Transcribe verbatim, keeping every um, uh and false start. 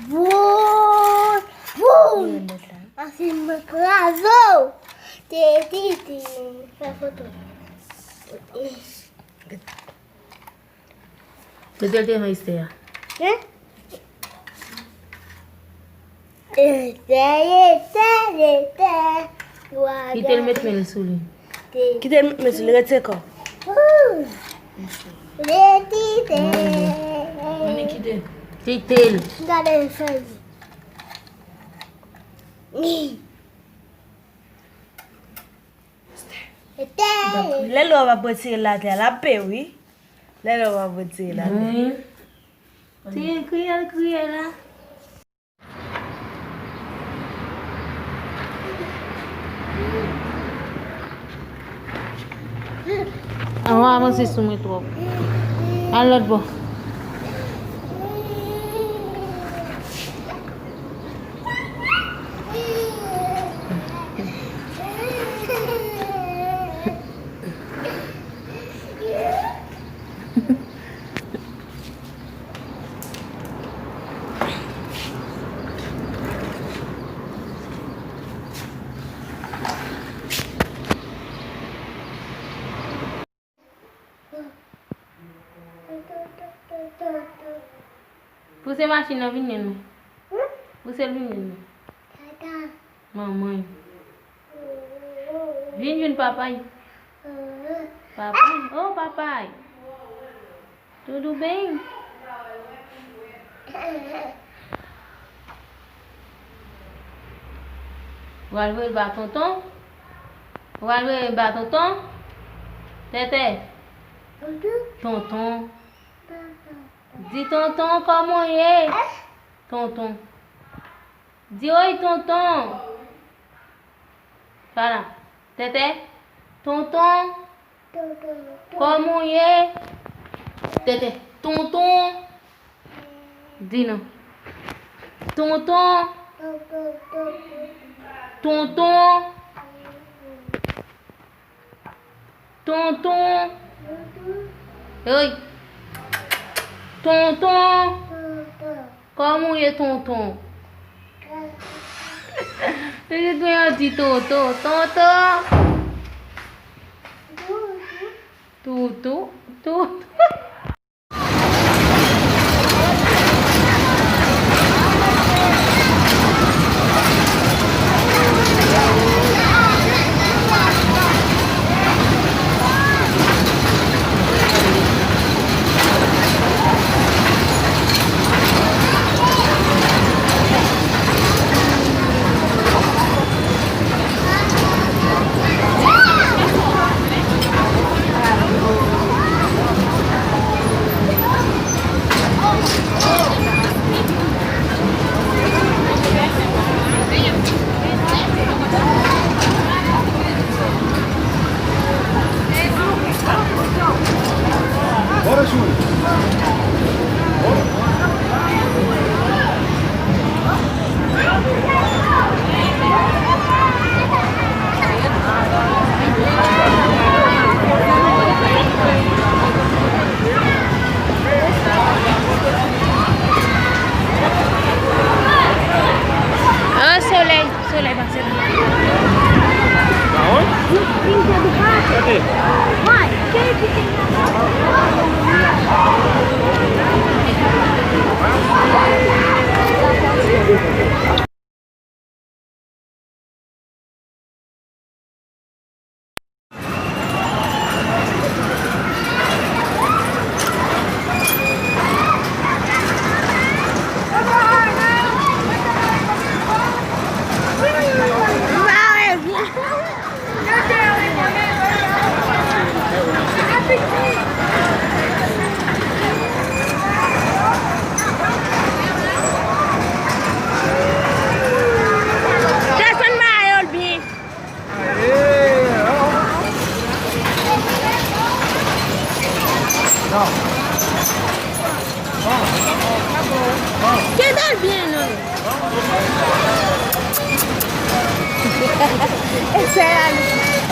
Boul, boul. Ansi mwen kraze w. Te, te, te. Fè foto. Kote l te nan Estè a? Hein? Estè, Estè, Estè. Kite l met men l sou li. Kite l met men sou li, retire kò. Kite l. Kite l. Gade fèy. Lè lò w ap retire l atè a, l ap pe, wi. Lè lò w ap retire l atè. Wi. Ti kriye l kriye la. An w avanse sou mwen twòp. Al lòt bò. Pouse machin nan vin jwenn mwen. Pouse l vin jwenn mwen. Manman. Vin jwenn papay. Papay. Oh, papay. Doudou ben. Ou al voye l ba tonton. Ou al voye l ba tonton. Tètè. Tonton. Di tonton kòman w ye? Tonton. Di oy tonton. Fala. Tètè. Tonton. Kòman w ye? Tètè. Tonton. Di non. Tonton. Tonton. Tonton. Oy. Tonton. Kòman w ye, tonton? Li gen yon ti tonton. Tonton. Toutou. Toutou. Ah, solèy, solèy pase la. Desann mayo l byen. Kenbe l byen non. Eseye ale.